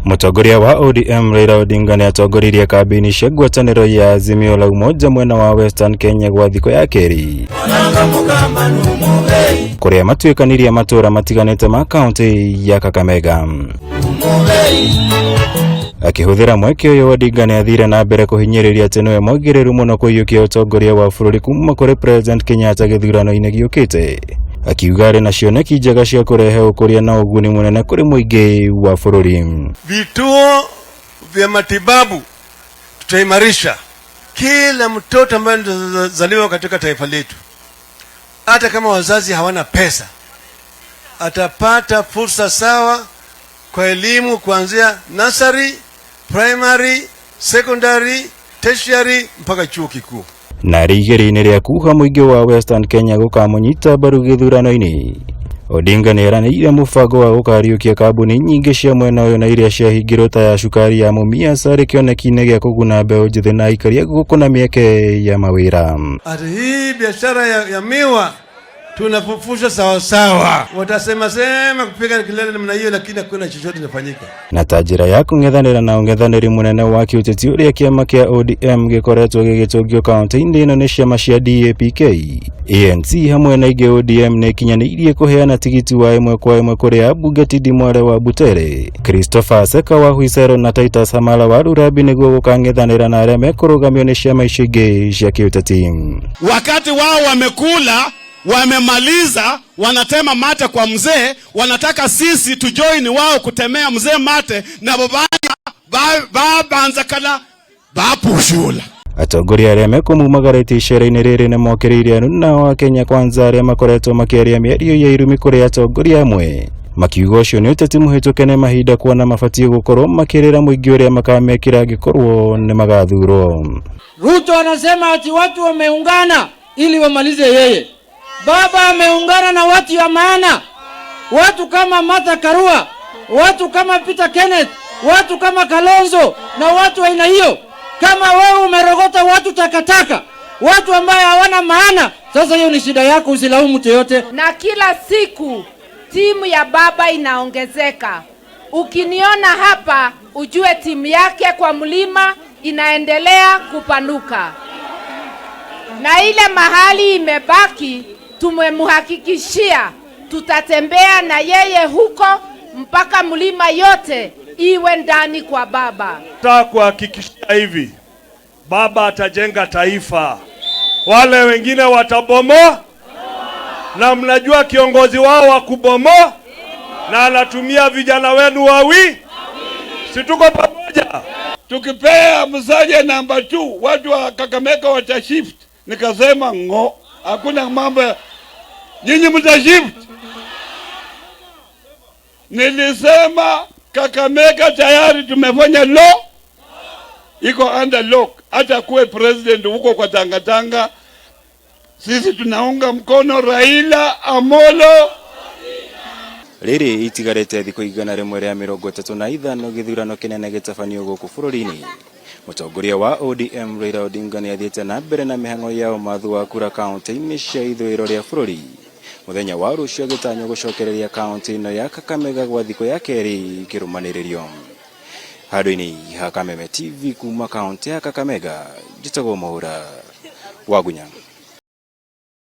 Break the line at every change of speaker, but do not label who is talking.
Mũtongoria wa ODM Raila Odinga nĩ atongoririe kambĩini cia ngwatanĩro ya Azimio la Umoja mwena wa Western Kenya gwa thikũ ya kerĩ, kũrĩa matuĩkanirie matũũra matiganĩte ma kaũntĩ ya Kakamega. Akĩhũthĩra mweke ũyũ, Odinga nĩ athire na mbere kũhinyĩrĩria atĩ nĩwe mwagĩrĩru mũno kũiyũkia ũtongoria wa bũrũri kuma kũrĩ President Kenyatta gĩthurano-inĩ gĩũkĩte, akiuga arĩ na cioneki njega cia kũrehe ũkũria na ũguni mũnene kũrĩ mũingĩ wa bũrũri.
Vituo vya matibabu tutaimarisha. Kila mtoto ambaye anazaliwa katika taifa letu, hata kama wazazi hawana pesa, atapata fursa sawa kwa elimu kuanzia nursery, primary, secondary, tertiary mpaka chuo kikuu.
Na arĩ igeria-inĩ rĩa kuha mũingĩ wa Western Kenya gũkamũnyita mbaru gĩthurano-inĩ, Odinga nĩ eranĩire mũbango wa gũkariũkia kambuni nyingĩ cia mwena ũyũ na iria ciahingirwo ta ya cukari ya Mumias arĩ kĩoneki-inĩ gĩa kũguna mbeũ njĩthĩ na aikari a gũkũ na mĩeke ya mawĩra.
Ati hii biashara ya miwa tunafufusha sawasawa. Watasema sema kupiga kelele namna hiyo, lakini hakuna chochote inafanyika.
Na ta njĩra ya kũng'ethanĩra na ũng'ethanĩri mũnene wa kĩũteti ũrĩa kĩama kĩa ODM gĩkoretwo gĩgĩtũngio kaunti-inĩ ĩno nĩ ciama cia DAPK, ANC hamwe na ingĩ, ODM nĩ ĩkinyanĩirie kũheana tigiti wa ĩmwe kwa ĩmwe kũrĩ ambunge Tindi Mwale wa Butere, Christopher Seka wa Huisero na Titus Hamala wa Rurabi nĩguo gũkang'ethanĩra na arĩa mekũrũgamio nĩ ciama icio ingĩ cia kĩũteti.
Wakati wao wamekula, wamemaliza, wanatema mate kwa mzee, wanataka sisi tujoin wao kutemea mzee mate na babanza kala bapushula.
Atongoria arĩa mekũmumagarĩte icera-inĩ rĩrĩ nĩ mokĩrĩire anuna wa Kenya Kwanza arĩa makoretwo makĩaria mĩario ya irumi kũrĩ atongoria amwe, makiuga ũcio nĩ ũteti mũhĩtũke nĩ mahinda, kuona mabatiĩ gũkorwo makĩrĩra mũingĩ ũrĩa makamekĩra angĩkorwo nĩ magathurwo.
Ruto anasema ati watu wameungana ili wamalize yeye. Baba ameungana na watu ya maana, watu kama Martha Karua, watu kama Peter Kenneth, watu kama Kalonzo na watu aina hiyo. Kama wewe umerogota watu takataka, watu ambaye hawana maana, sasa hiyo ni shida yako, usilaumu mtu yoyote.
Na kila siku timu ya baba inaongezeka. Ukiniona hapa, ujue timu yake kwa mlima inaendelea kupanuka, na ile mahali imebaki tumemhakikishia tutatembea na yeye huko mpaka mlima yote iwe ndani kwa baba.
Nataka kuhakikishia hivi, baba atajenga taifa, wale wengine watabomoa, na mnajua kiongozi wao wa kubomoa, na anatumia vijana wenu wawi, si tuko pamoja?
Tukipea Musalia namba 2, watu wa Kakamega watashift. Nikasema ng'o, hakuna mambo ya nyinyi mtashift. Nilisema Kakamega tayari tumefanya law, iko under lock. Hata kuwe president huko kwa tangatanga, sisi tunaunga mkono Raila Amolo.
Rĩrĩ itigarĩte thikũ 135 gĩthurano kĩnene gĩtabanio gũkũ bũrũri-inĩ, mũtongoria wa ODM Raila Odinga nĩ athiĩte na mbere na mĩhang'o ya ũmathu wa kura kaunti-inĩ cia ithũĩro rĩa bũrũri, mũthenya wa rũciũ agĩtanywo gũcokereria kaunti ĩno ya Kakamega gwa thikũ ya kerĩ kĩrũmanĩrĩrio. Handũ-inĩ ha Kameme TV kuma kaunti ya Kakamega, njĩtagwo Mwaura Wagunya.